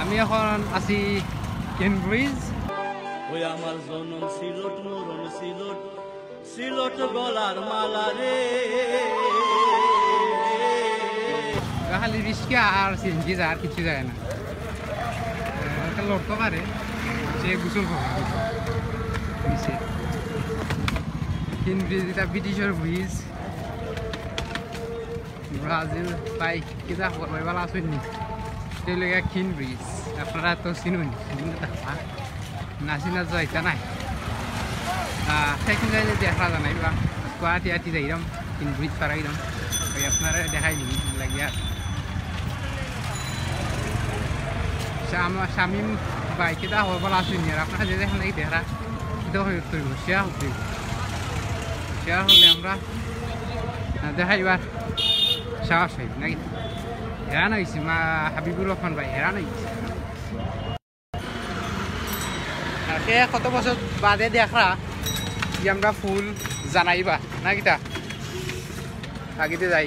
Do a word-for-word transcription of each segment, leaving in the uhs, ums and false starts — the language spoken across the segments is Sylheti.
আমি এখন আছি কেন ব্রিজ। ওই আমার জনম সিলট, মরণ সিলট, সিলট গলার মালা রে। খালি রিক্সা আর সিএনজি যায়, আর কিছু যায় না। একটা লড়তে পারে, সে গোসল করে। নিচে। কেন ব্রিজ, এটা ব্রিটিশর ব্রিজ। ব্রাজিল, ভাই, কিতা খবর ভাই, ভালা আছইন নি? এটা অইলো গিয়া কেন ব্রিজ, আপনারা তো চিনইন, চিনইন তো দেখবা। না চিনা যাইতা নায়। আহ, সেখান যাইলে দেখা যায় না, এবার গুয়াহাটি আটি যাইলাম, কেন ব্রিজ পার অইলাম। ওই আপনারা দেখাই দিই, লাগিয়া। শাম-, শামীম ভাই, কিতা খবর, ভালা আছইন নি? আর আপনারা যে দেখেন এই দেখরা, কিতা খবর তুলব, শেয়ার করতে অইব। শেয়ার করলে আমরা, আহ, দেখাইবার সাহস অইব নাকি? হেরান অইছি, মা হাবিবুর রহমান ভাই, হেরান অইছি। আর কে কত বছর বাদে দেখরা যে আমরা ফুল জানাইবা না কিতা? আগেতে যাই।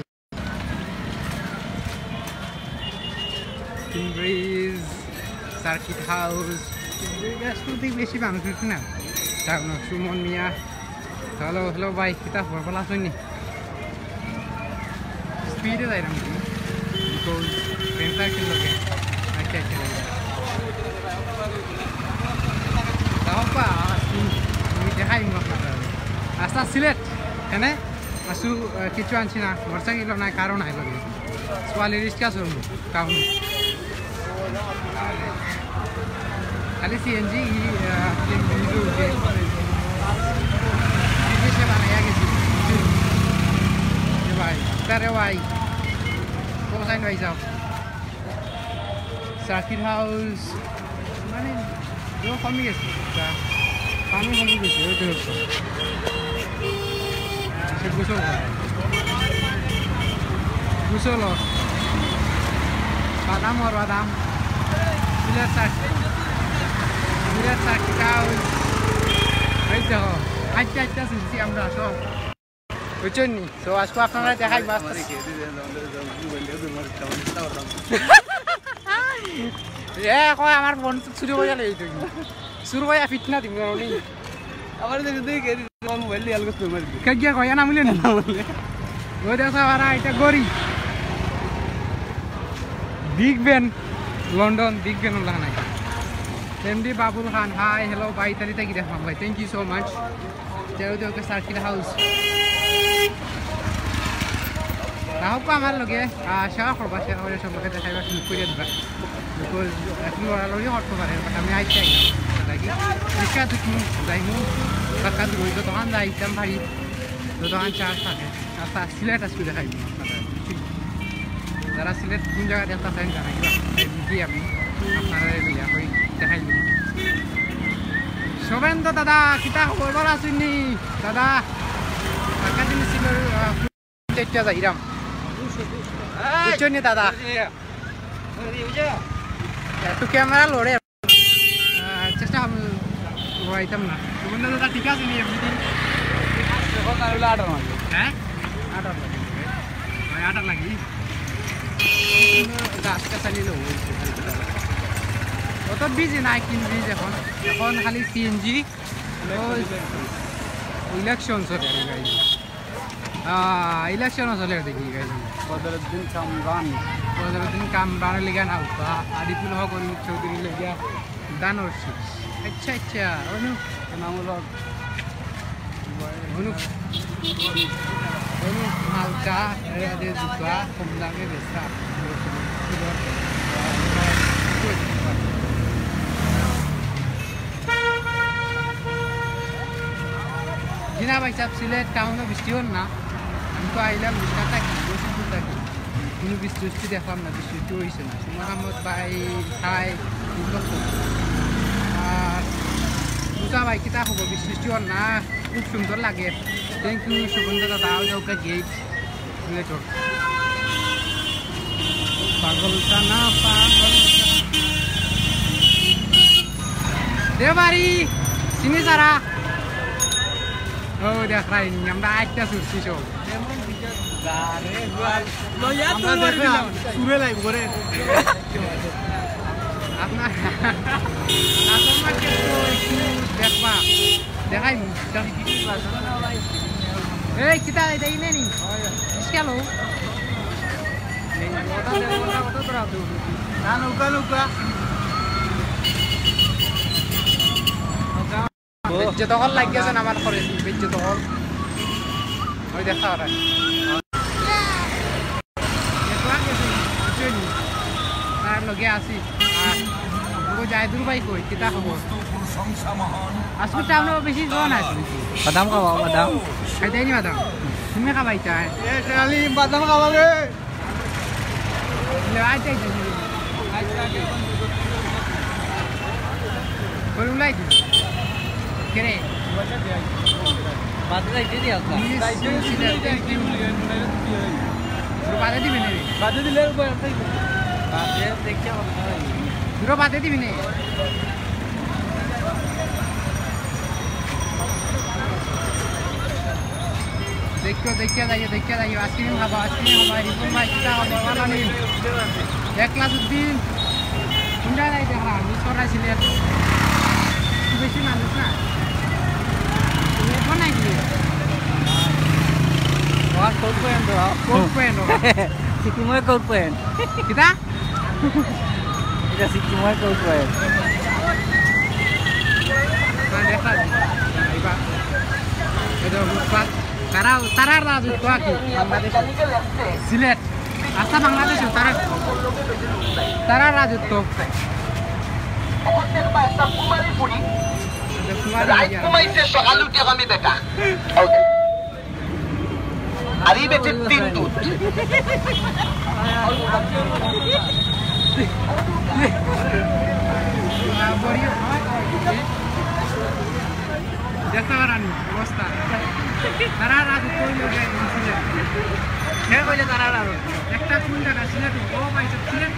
কেন ব্রিজ, সার্কিট হাউস, কেন ব্রিজ, আজ তো দেখি বেশি মানুষ অইছে না। টাউন সুমন মিয়া। হ্যালো, হ্যালো ভাই, কিতা খবর, ভালা আছইন নি? স্পিডে যাইরাম কি? Because ফ্রেন্ড সার্কেল লগে। আচ্ছা, আচ্ছা, ভাই। যাও বা, আছি। আমি দেখাইমু আপনারারে। আচ্ছা, সিলেট, এনে আছু, আহ, কিচ্ছু আনছি না। মোটরসাইকেল নাই, কারো নাই লগে। ছোৱালী রিক্সা চলবো, কারণ খালি সিএনজি, ই, আহ, কেন ব্রিজো উঠে। বিদেশে বানাইয়া গেছি। এ ভাই, তারে ভাই। কোথায় ভাই যাও? সার্কিট হাউস, মানে, জল কমি গেছে। তা পানি কমি গেছে, ওই তো হচ্ছে। সে গোসল করে। গোসল ওর। বাদাম ওর বাদাম। Sylhet circuit. Sylhet circuit house. এই দেখো, আচ্ছা, আচ্ছা, শুনছি আমরা সব। বুঝছইন নি? তো আজকে আপনারারে দেখাই মাছ। এ, কয় আমার ফোন চুরি করিয়া লই যাইতো কি? চুরি করিয়া ফিট না দিমু আমি। আমার যদি দেখি আমার মোবাইল দিয়ে আলগা চুরি মারি দিবে। কে গিয়া কয় না মিলে নি? না মিলে। ওই দেখো, আর এটা গড়ি। Big Ben, London, big Ben OLA নাই। এমডি বাবুল খান, হাই, হ্যালো, ভাই, ইতালি থাকি দেখলাম, ভাই, thank you so much। যেহেতু ওকে সার্কিট হাউস। না হোক আমার লগে, আহ, শেয়ার করবা, শেয়ার করে সবকে দেখাইবা, ক্লিক করে দিবা। Because এখন লড়ালড়ি করতে পারে, but আমি আইতে আই। দেখি, রিক্সা দুটি যাইমু, ধাক্কা দিব, যতক্ষণ যাইতাম পারি, যতক্ষণ চার্জ থাকে। আচ্ছা, সিলেট আজকে দেখাইব আপনারা। যারা সিলেট কোন জায়গা দেখতে চান জানাইবা, এই মুখে আমি আপনারা লইয়া কই দেখাইব। শোভেন্দ্র দাদা, কিতা খবর, ভালা আছইন নি? দাদা, ঢাকা দিন ছিল, আহ, চারটা যাইরাম। বুঝছো নি দাদা? একটু ক্যামেরা লড়ে। আহ, চেষ্টা হবে, ঘুমাইতাম না। সুমন দাদা, ঠিক আছে নি এমনি? এখন তাহলে আটার মাঝে। হ্যাঁ? আটার লাগে। ভাই, আটার লাগে। গাছ কাটা নিল, অত বিজি নাই, কেন ব্রিজ এখন। এখন খালি সিএনজি। ইলেকশন চলে আর কি, guys। আহ, ইলেকশনও চলে দেখি, guys। বদরুদ্দিন কামরান। বদরুদ্দিন কামরান লিগা না উঠবা। আরিফুল হক অনিক চৌধুরী লিগা দানর শীষ। আচ্ছা, আচ্ছা, অনু। নাম হলো অনু, অনু হালকা, এরা যে জুতা কম দামে বেচা। জি না ভাই সাহেব, সিলেট টাউনো বৃষ্টি অর না। আমি তো আইলাম ঢাকা থাকি, রশিদপুর থাকি। কোনো বৃষ্টি উষ্টি দেখলাম না, বৃষ্টি উষ্টি অইছে না। সুমন আহমদ ভাই, হাই, good luck। আর মুসা ভাই, কিতা খবর? বৃষ্টি উষ্টি অর না, খুব সুন্দর লাগে। Thank you, সুগন্ধ দাদা, ওই যে ওকে গেট। সিলেটর। পাগল টানা, পাগল টানা। দেবারি, চিনি সারা। ও, দেখরায়নি, আমরা আটটা ছুটছি সব। আমরা দেখলাম, সুরে লাইভ করে। না, আসল মার্কেট তো একটু দেখবা, দেখাই। এই কিতা, এটা ইনে নি? রিক্সা লো। না, নৌকা, নৌকা। বেজ্জত হল লাগিয়েছে না আমার করে, বেজ্জত হল। ওই দেখা ওরা। দেখলাম গেছে, বুঝছো নি? তার লগে আছি। আর ও যায় দূর ভাই কই, কিতা খবর? আজকে টাউনে বেশি জন আছে। বাদাম খাওয়া, বাদাম। খাইতে নি বাদাম? তুমি খাবাইতা? এ, শালি, বাদাম খাওয়া রে। লে, আচ্ছা, আচ্ছা, আচ্ছা। বল, উলাই দি। কে রে? বাদে যাইতে দি আজকে। Yes, yes, yes, thank you। দুটো বাদে দিবি না রে? বাদে দিলে উপায় আছে। বাদে দেখে আমার খাওয়াই। দুটো বাদে দিবি না? দেখিও, দেখিয়া যাইও, দেখিয়া যাইও। আইসক্রিম খাবা, আইসক্রিম খাবা, রিপন ভাই, কিতা খাবা, ভালো নি? একলাস উদ্দিন, কোনটা নাই দেখা, মিস করাইছিলে। বেশি মানুষ না। এখন নাই কি? আমার কোট প্যান্ট, কোট প্যান্ট। সিকিমর কোট প্যান্ট। কিতা? এটা সিকিমর কোট প্যান্ট। তারা, তারা রাজত্ব আর কি, বাংলাদেশে। সিলেট, আচ্ছা, বাংলাদেশে তারা, তারা রাজত্ব। কুমারী রাইত কমাইছে, সকাল উঠে আমি বেটা। আর এই বেটির তিন দুধ। দেখতে পারানি অবস্থা। তারা রাজত্ব হইল যে সিলেট। কে কইলে তারা রাজত্ব? একটা কোন জায়গা? সিলেট। ও ভাই, সব সিলেট।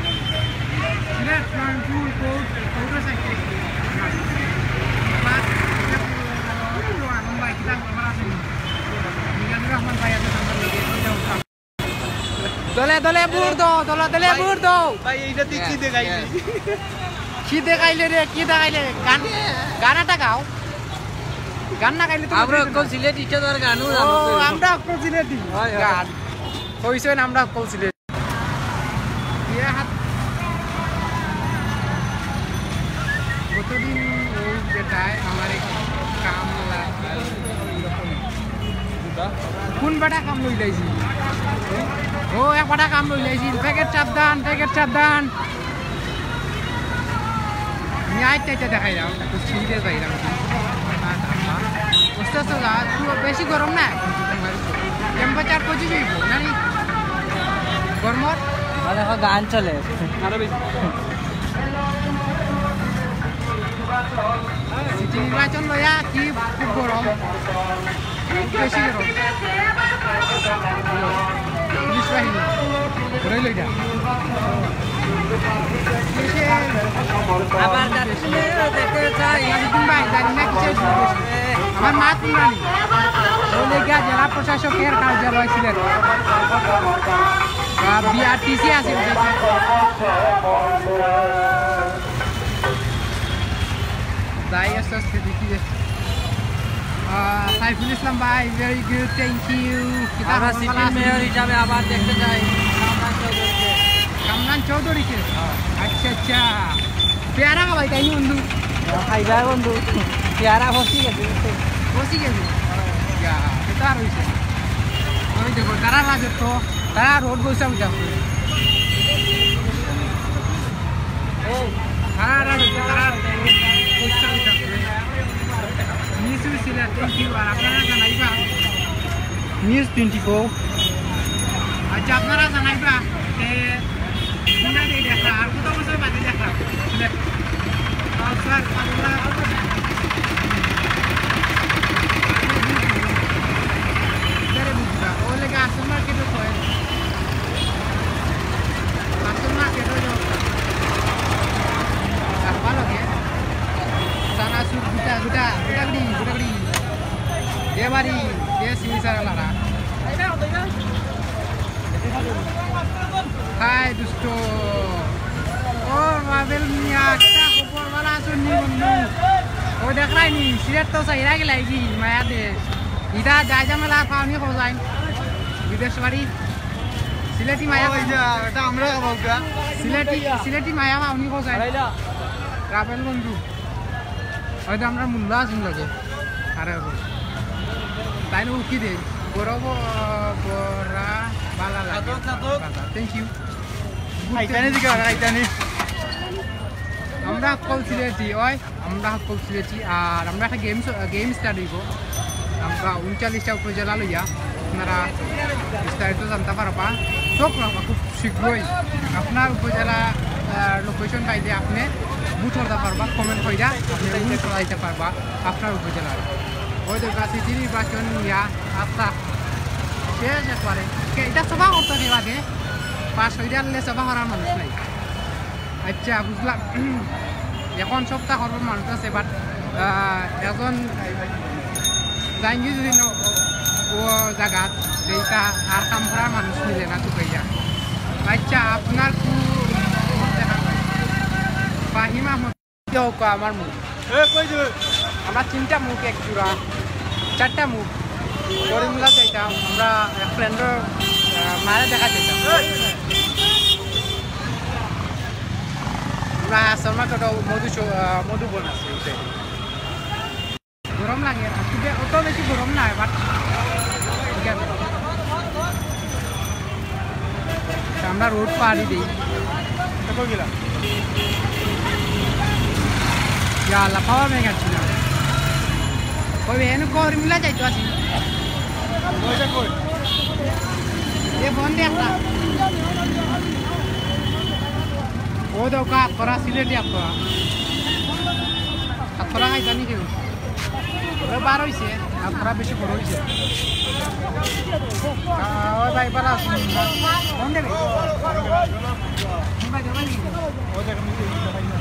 সিলেট, রংপুর, কোর্ট, কোর্টও সাইডে। বাস, রহমান ভাই, কিতাব আমার আছে। মিজানুর রহমান ভাই আছে আমার লগে। দলে দলে ভোট দাও, দলে দলে ভোট দাও। ভাই, এইটা তুই কি দেখাইলি? কি দেখাইলে রে, কি দেখাইলে? গান, গান একটা গাও। গান না গাইলে তো আমরা বুঝবে না। অকল সিলেটি, ইটা তো আর গানও ও, জানো তো। আমরা অকল সিলেটি। হয়, হয়। গান। কইছেন আমরা অকল সিলেটি। বিয়া হাত। কতদিন ও বেটায় আমার এক কাম লা-, কোন বেটা কাম লই লাইছি? ও, এক বেটা কাম লই লাইছি। প্যাকেট সাবধান, প্যাকেট সাবধান। আমি আইতে আইতে দেখাইলাম, একটু সিঁড়িতে যাইলাম। আস্তে আস্তে যা, একটু বেশি গরম না? টেম্পারেচার পঁচিশ হইব, না নি? গরমর? মানে, এখন গান চলে। সিটি নির্বাচন লইয়া কি খুব গরম। বেশি গরম। পুলিশ বাহিনী। ঘুরাই লই যা। আবার যাত্রী দেখতে চাই। ইয়াসিন ভাই, জানি না কিসের জন্য। আমার মা তুলবানি। বলে গিয়া জেলা প্রশাসকের কার্যালয় সিলেট। বা বিআরটিসি আছে ওটা। যাই আস্তে আস্তে দেখি যে, আহ, সাইফুল ইসলাম ভাই, very good, thank you। কিতা আমরা খবর, সিটির ভালা আছেন? মেয়র হিসাবে আবার দেখতে চাই কামরান চৌধুরীকে। কামরান চৌধুরীকে? হ্যাঁ। আচ্ছা, আচ্ছা। পেয়ারা খাবাই তাই নি বন্ধু? খাইবা বন্ধু। পেয়ারা ফসি গেছে। ফসি গেছে? ইয়া, এটা আর হইছে না। ওই দেখো, তারা রাজত্ব, তারা রোড বৈশাখ উঠাবে। তারা রাজত্ব, তারা বৈশাখ উঠাবে। নিউজ সিলেট, thank you। আর আপনারা জানাইবা। News twenty four. আচ্ছা, আপনারা জানাইবা যে কোনটা দিয়ে দেখা, আর কত বছর বাদে দেখা। সিলেট। আচ্ছা, আপনারা চানাচুর গুটা গুটা, গুটা গুটি, গুটা গুটি। দে বাড়ি, দে সিমি সারা লারা। হাই দুষ্ট। ও রাবেল মিয়া, কিতা খবর, ভালা আছো নি বন্ধু? ও দেখরায় নি, সিলেট তো ছাইড়া গেলায় গি, মায়া দে। ইতা যায় ঝামেলা পাওনি খোঁজাইন। বিদেশ বাড়ি। সিলেটি মায়া ও, এই যে, এটা আমরা খাবো গা। সিলেটি, সিলেটি মায়া পাওনি খোঁজাইন। রাবেল বন্ধু। হয়তো আমরা মুল্লা আছইন লগে। আরে, আরে। তাইন উকি দে। বড় ব-, বড়া বালা লাগে। Thank you. আইতানি দিকে, আইতানি। আমরা হকল সিলেটি, ওই, আমরা হকল সিলেটি, আর আমরা একটা game স-, game start অইবো। আমরা ঊনচল্লিশটা উপজেলা লইয়া, আপনারা বিস্তারিত জানতা পারবা। চোখ রাখবা খুব শীঘ্রই। আপনার উপজেলা, আহ, location পাইলে আপনি vote করতা পারবা, comment কইরা আপনি vote করাইতা পারবা আপনার উপজেলার। ওই তো গাছি নির্বাচন ইয়া, আচ্ছা, শেষ একবারে। কে-, এটা সভা করতে দেবা দে, পাশ হইলে সভা করার মানুষ নাই। আচ্ছা, বুঝলাম। এখন সপ্তাহ করবার মানুষ আছে, but, আহ, এখন যাইঙ্গি যদি ন-, ও জাগাত, যেটা আর কাম করার মানুষ মিলে না, তুকাইয়া। আচ্ছা, আপনার কু-, দেখা পাই। ফাহিম আহমদ। কে হোক আমার মুখ। এ, কই যাবে? আমার তিনটা মুখ এক জোড়া, চারটা মুখ। করিমুল্লা যাইতাম, আমরা এক friend-র, আহ, মারে দেখা যাইতাম। আমরা আসামে তো মধু চ-, আহ, মধুবন আছে ওই side-এ। গরম লাগে, আজকে অত বেশি গরম নাই, but ঠিক আছে। তা আমরা road পাড়ি দেই। এটা কই গেলা? ইয়া আল্লাহ, পাওয়া মেঘ আছে না। কই এনে করিমুল্লা যাইতো আছি। ওইটা কই? এ ফোন দে একটা। ও দাও কা করা সিলেটি করা। করা খাইতা নি কেউ? ওরা বার হইছে, আর করা বেশি বড় হইছে। আহ, ওই ভাই, বালা আছে। ফোন দেবে? ফোন ভাই, দেবে নি? ও দেখ, আমি এই দেখাই না।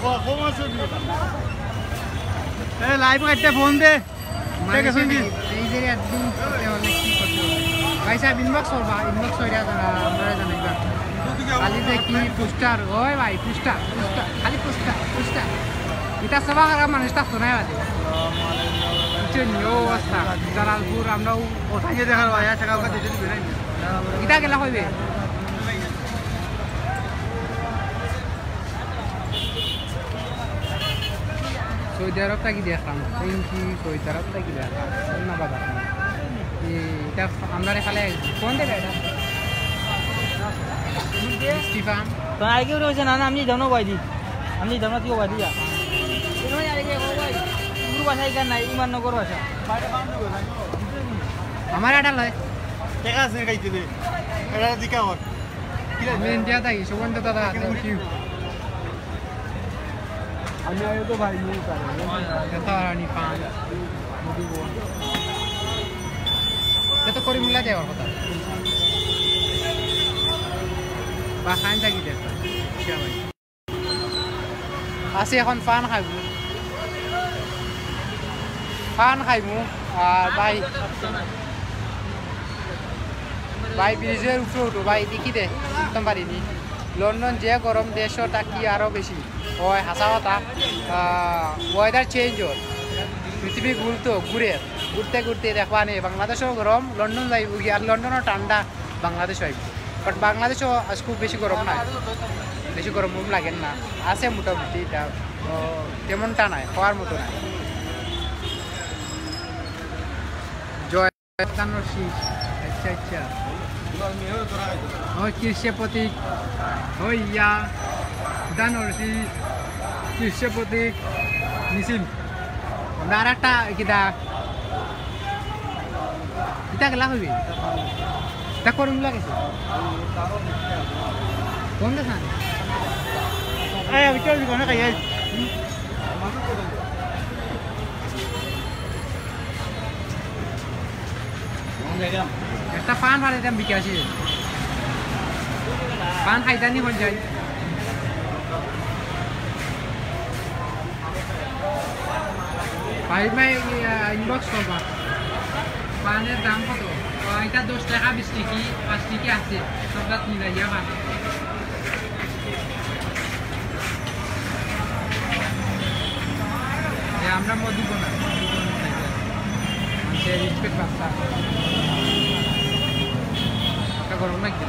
বাবা, ফোন আছে নি? এ, live কাটতে ফোন দে। ঠিক আছে, জি। এই যে admin করতে হলে কি করতে হবে? ভাই সাহেব, inbox করবা, inbox কইরা তারা আমরা জানাইবা। খালি যে কি poster, ওই ভাই, poster, poster, খালি poster, poster। এটা সভা করা মানুষ থাকতো না বাদে। বুঝছেন নি? ও অবস্থা, জালালপুর, আমরাও কোথায় যে দেখার ভাই, আচ্ছা, কাউকে দিতে দিবে না। এটা গেলা কইবে। সৌদি আরব থাকি দেখলাম, thank you, সৌদি আরব থাকি দেখলাম, ধন্যবাদ আপনার। এই, এটা আমরা এখানে ফোন দেবে এটা? স্টিফান। তো আগে ওরা হয়েছে, না, না, আমি জানো ভাই দি। আমি জানো তুই ভাই দিয়া। তোর ভাষা এখানে নাই, ইমাননগর ভাষা। আমার এটা লয়। ঠিক আছে, খাইতে দে। এটা দিকা ওর। আমি ইন্ডিয়া থাকি, সুগন্ধ দাদা, thank you। আমি আগে তো ভাই, মুখ আর এত হারানি পান। এটা তো করিমুল্লা যাওয়ার কথা। বা খান থাকি দেখ। আছি এখন পান খাইমু। পান খাইমু। আর ভাই, ভাই ব্রিজের উপরে উঠো ভাই, দেখি দে, উঠতাম পারিনি। লন্ডন যে গরম, দেশও থাকি আরো বেশি। ওই হাসা কথা, আহ, weather change হয়, পৃথিবী ঘুরতো ঘুরে, ঘুরতে ঘুরতে দেখবা নে, বাংলাদেশও গরম, লন্ডন যাইব গিয়া, আর লন্ডনও ঠান্ডা, বাংলাদেশও আইব। But বাংলাদেশও আজ খুব বেশি গরম নাই, বেশি গরম গরম লাগে না, আছে মোটামুটি, এটা, ও, তেমনটা নাই, খাওয়ার মতো নাই। জয়। দানর শীষ। আচ্ছা, আচ্ছা। ওই কৃষ্ণ প্রতীক। ওই ইয়া। দানর শীষ। কৃষ্ণ প্রতীক। মিছিল। আমরা আর একটা কিতা? কিতা গেলা হইবে? তা করুন লাগে। কোন দেশ আন? এই, আমি তো ওই দোকানে খাই, এই। একটা পান ফাড়ে দাম বিকে আছে। পান খাইতানি হল যাই। ভাই ভাই, ইয়া, inbox করবা। পানের দাম কত? এটা দশ টাকা, বিশ টিকি, পাঁচ টিকি আছে, সবটা মিলাইয়া বানাও। এ, আমরা মধুবনা, মধুবনা খাইতে আসি। মানুষের রেসপেক্ট বাচ্চা। একটা গরম লাগছে।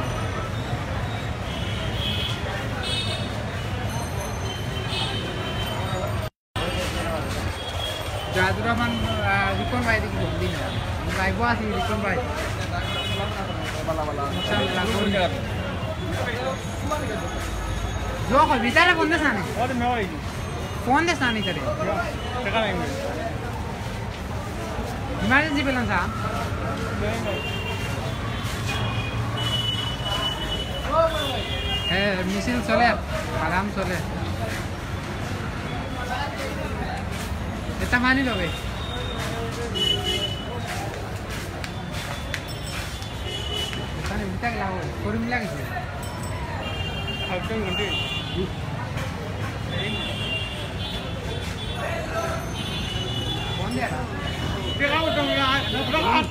জাদুর রহমান, আহ, রিপন ভাই দেখি বন্দি না। লাইভও আছি রিপন ভাই। ইনশাআল্লাহ। জো কই, ভিতরে ফোন দেস না নি? ফোন দেস না নি তারে? ইমার্জেন্সি পেলাম স্যার। হ্যাঁ, মিছিল চলে, আরাম চলে। এটা মানি লবে। এখানে উল্টা গেলা হয়, শরীর মিলা গেছে। কোন জায়গা? দেখা হতো না, না, না।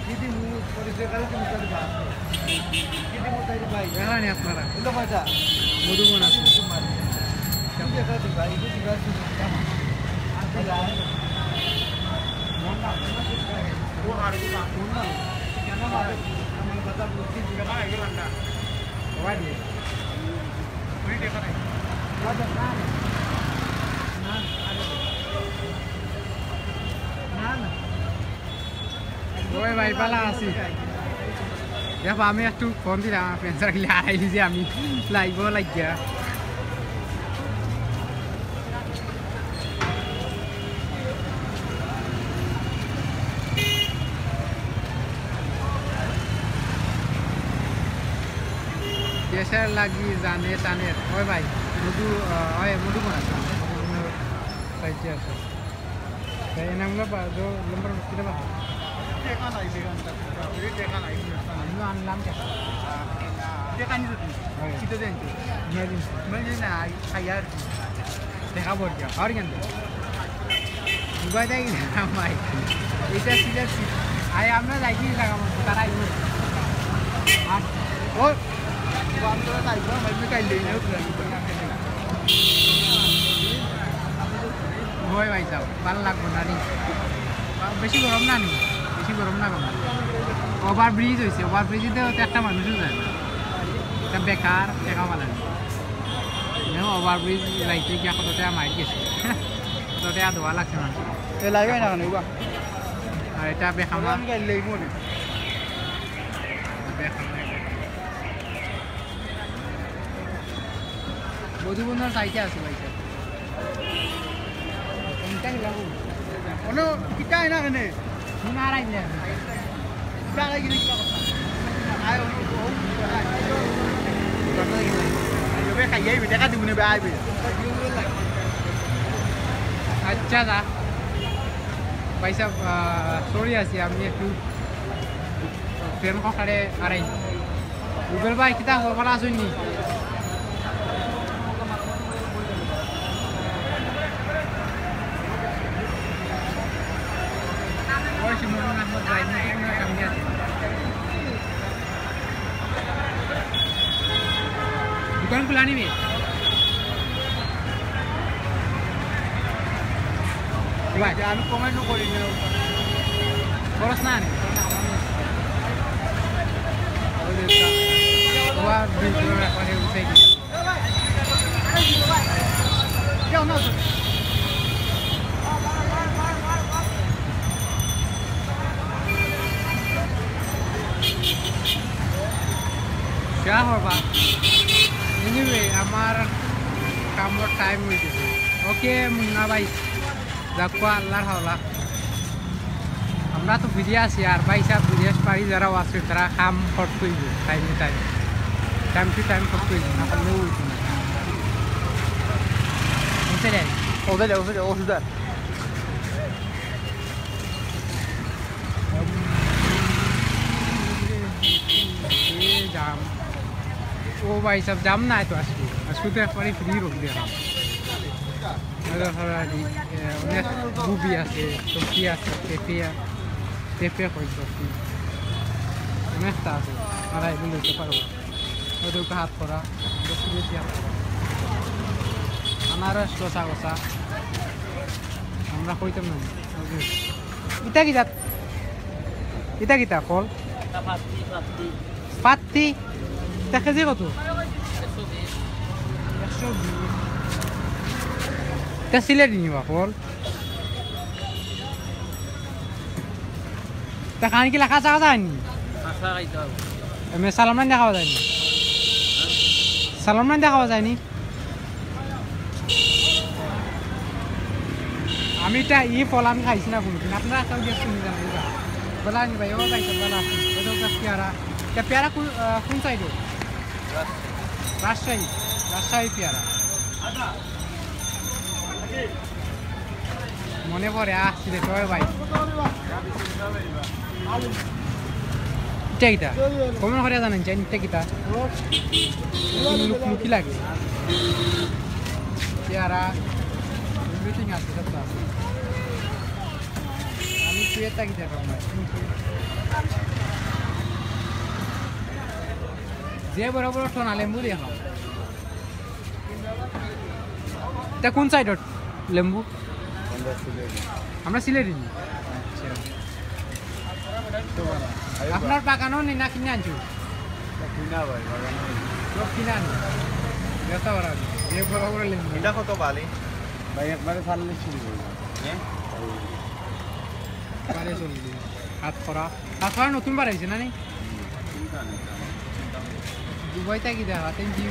কিদি মুখ পরিচয় করে তুমি তাহলে বাস। কিদি মুখ তাই ভাই। দেখা নেই আপনারা। এলো কয়টা? মধুবন আছে। তুমি দেখা দিবা, এই যে দিবা, তুমি দেখা। আর দিলা। মন না, মন না, ও আর দিবা, মন না। কেন মারে? আমার কথা বুঝছি, দিবা। হ্যাঁ, এগুলো আন্ডা। ওয়া দিয়ে। ওই দেখা নাই। ওয়া দেখা নাই। না, আরে। না, না। ওই ভাই, ভালা আছি। দেখো, আমি একটু ফোন দিলাম, ফ্রেন্ডস সার্কেলে হারাই দিছি আমি লাইভও লাগিয়া। দেশের লাগি জানে টানের। ওই ভাই, মধু, আহ, ওই মধুবন আছে। সাইডে আছে। তাই এনে আমরা বা-, যে নম্বর কিনে বা? টেকা নাই, বেগান তা। এই টেকা নাই, টেকা নাই। আমি আনলাম টেকা। টেকা নিছো তুমি? হ্যাঁ। কিতা জানছো? নিয়ে দিন। মানে না, আই, আই আর কি। দেখা পড়ছে, আর কেন? দুবাই যাই না, ভাই। এটা সিলেট। আই আমরা যাই কি জায়গা মতো, তারা আইবো। আর ও, বান্দর নাই, ভাই, আমি কাইলে না। ওই ভাই সাহেব, ভালা লাগবো না নি। বেশি গরম না নি? বেশি গরম না গরম? ওভার ব্রিজ হইছে, ওভার ব্রিজে তো একটা মানুষও যায় না। এটা বেকার, টেকা ভালা লাগে। দেখো, ওভার ব্রিজ যাইতে গিয়া কত টেকা মাইর গেছে। কত টেকা দেওয়া লাগছে মানুষ। এ লাইভ হয় না কেন, উবা? আর এটা বেখামা। আমি গাড়ি লইব না। বেখামা। মধুবনর সাইডে আছে ভাই সাহেব। কোনটা গেলাম? কোনো কিতা হয় না কেনে? মনে আর আইলে। কিতা হয় কিনে কিতা কথা? আয়, ও, ও, ও, আয়। এবার খাইয়ে আইবে, টাকা দিব না, আইবে। আচ্ছা দা। ভাই সাহেব, আহ, সরি আছি, আমি একটু ফ্রেন্ড কখারে আরাই। রুবেল ভাই, কিতা খবর, ভালা আছইন নি? ওই শিমুল আহমদ ভাই, নতুন কোনো সামনে আছে। দোকান খোলা নিবি? ভাই, আমি কমেন্টও করি না। খরচ না আনে। ওই যে ওয়া বিল করে রাখা, উঠে গেছে। চা হবা। Anyway, আমার কামর টাইম হয়ে গেছে। ওকে মুন্না ভাই, যাকুয়া আল্লাহর হাওলা। আমরা তো ফিরে আসি, আর ভাই সাহেব বিদেশ পাড়ি যারা আছে, তারা কাম করতেই টাইমে টাইম, টাইম টু টাইম করতেই, না করলেও হইতো না। বুঝতে রে? ওদের, ওদের, ওদের। এ জাম। ও ভাই সাহেব, জাম নাই তো আজকে। আজকে তো একবারে ফ্রি রোড দিয়ে। এ, অনেক গুবি আছে, সবজি আছে, পেঁপে, পেঁপে কই সবজি। একটা আছে, আর আইলে লইতে পারবা। ওই দেখো, হাত করা, বেশি বেশি হাত করা। আনারস কষা কষা। আমরা কইতাম না। ওই যে, ইটা কিতা? ইটা কিতা ফল? পাত্তি। ইটা কেজি কত? একশো বিশ। ইটা সিলেটি নিবা ফল? তা খান কি লেখা চাওয়া যায়নি? এমনি সালমান দেখাওয়া যায়নি। সালমান দেখাওয়া যায়নি। আমি ইটা ই ফল আমি খাইছি না কোনোদিন। আপনারা কেউ দেখছেন নি জানি না। বলা নি ভাই, ও ভাই, সব ভালো আছেন। ওই দেখো পেয়ারা। ইটা পেয়ারা কোন, আহ, কোন সাইডে? রাজশাহী। রাজশাহী পেয়ারা। মনে পড়ে, আসছি রে, সবাই ভাই। ইটা কিতা? কমেন্ট করিয়া জানাইন চাইন, ইটা কিতা? লুকলুকি লাগে। পেয়ারা, everything আছে, সব তো আছে। আমি শুয়ে থাকি, দেখো না। যে বড় বড় ঠোনা লেম্বু দিয়ে খাও। ইটা কোন সাইডর লেম্বু? আমরা সিলেটি। আচ্ছা। আপনার বাগানও নি না কিনে আনছো? কিনা ভাই, বাগান নেই। সব কিনা আনো। ব্যবসা করা আছে। যে বড় বড় লেম্বু। ইটা কত বালি? ভাই, একবারে চাল্লিশ শুরু করবো। হ্যাঁ? একবারে চল্লিশ। হাত করা। হাত করা নতুন বার আইছে না নি? দুবাই থাকি দেখা, thank you।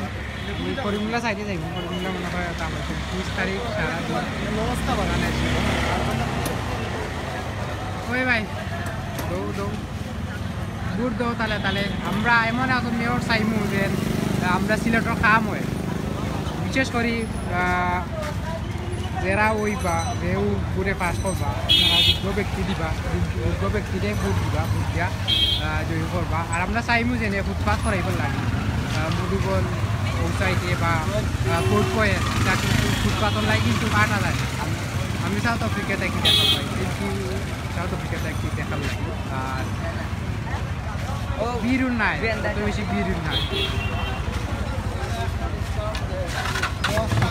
ওই করিমুল্লা সাইডে যাইব, করিমুল্লা মনে হয় কাম আছে। বিশ তারিখ সারা দিন অবস্থা বাগানে আছে। ওই ভাই, দৌ, দৌ। ভোট দাও তালে, তালে। আমরা এমন এখন মেয়র চাইমু যে আমরা সিলেটর কাম হয়। বিশেষ করি, আহ, যারা ওই বা যে উপরে পাস করবা, আপনারা যোগ্য ব্যক্তি দিবা, যোগ্য ব্যক্তিরে ভোট দিবা, ভোট দিয়া, আহ, জয়ী করবা। আর আমরা চাইমু যে ফুটপাত করাইবার লাগি, আহ, মধুবন ও সাইডে বা, আহ, কোর্ট কয়ে, এটা কিন্তু ফুটপাতর লাগি কিন্তু কাটা যায় না। আমি, আমি সাউথ আফ্রিকা থাকি দেখা পাই, কিন্তু সাউথ আফ্রিকা থাকি দেখা পাই। আর ভিড় নাই, অত বেশি ভিড় নাই।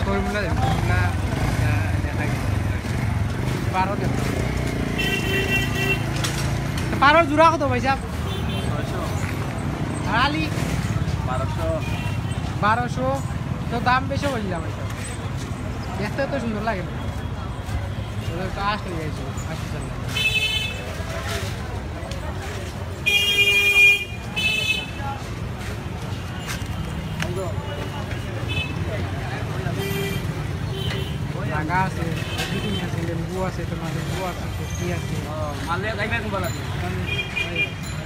করিমুল্লা, করিমুল্লা, আহ, দেখা গেছে। বারো দেন। বারো জোড়া কত ভাই সাহেব? ছয়শো। আর আলি? বারোশো। বারোশো? তো দাম বেশি হয়ে যাবে ভাই সাহেব। দেখতে তো সুন্দর লাগে না। ওদের তো আসতে গেছে, আসতে চান না। লাগা আছে, everything আছে, লেম্বু আছে, তোমার লেম্বু আছে, কফি আছে। ও, মালে যাইবে কোন বেলা? দাম,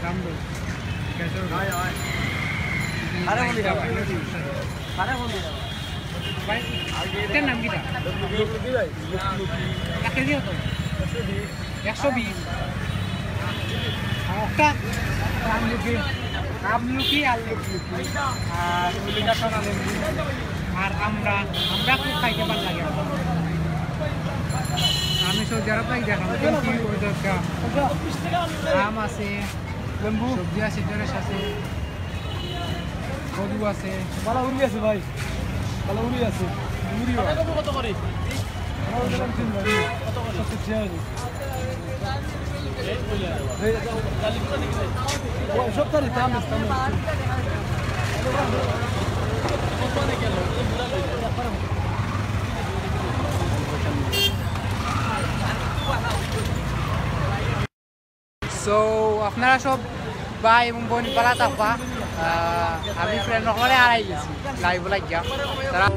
দাম বল। গ্যাসের হয়, হয়। আরে বলি দাম যাবা। বল। আরে বলি যাবা। ভাই, এটার নাম কিতা? লুকি ভাই, লুকি, লুকি। এক কেজি কত? একশো বিশ। একশো বিশ। আর একটা আমলকি, আমলকি আর লুকি। আর ওইটা সোনা লেবু। আর আমরা, আমরা খুব খাইতে ভালা লাগে। আমি সৌদি আরব থাকি, দেখলাম, কি ওই দরকার। আম আছে, লেম্বু। সবজি আছে, ঢেঁড়স আছে, কদু আছে। ভালা উড়ি আছে ভাই, ভালা উড়ি আছে। উড়ি হয়। কত করে? কত করে? সত্তর টাকা। এই, ও, সব তারিখ, দাম আছে, দাম আছে। So, আপনারা সব ভাই এবং বোন ভালা থাকবা। আহ, আমি ফ্রেন্ড হকলরে হারাই গেছি, লাইভ লাগিয়া। তারা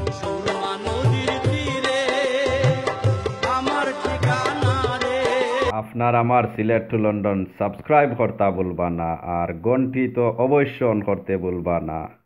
আপনার আমার সিলেট টু লন্ডন সাবস্ক্রাইব করতা ভুলবা না, আর ঘন্টি তো অবশ্য অন করতে ভুলবা না।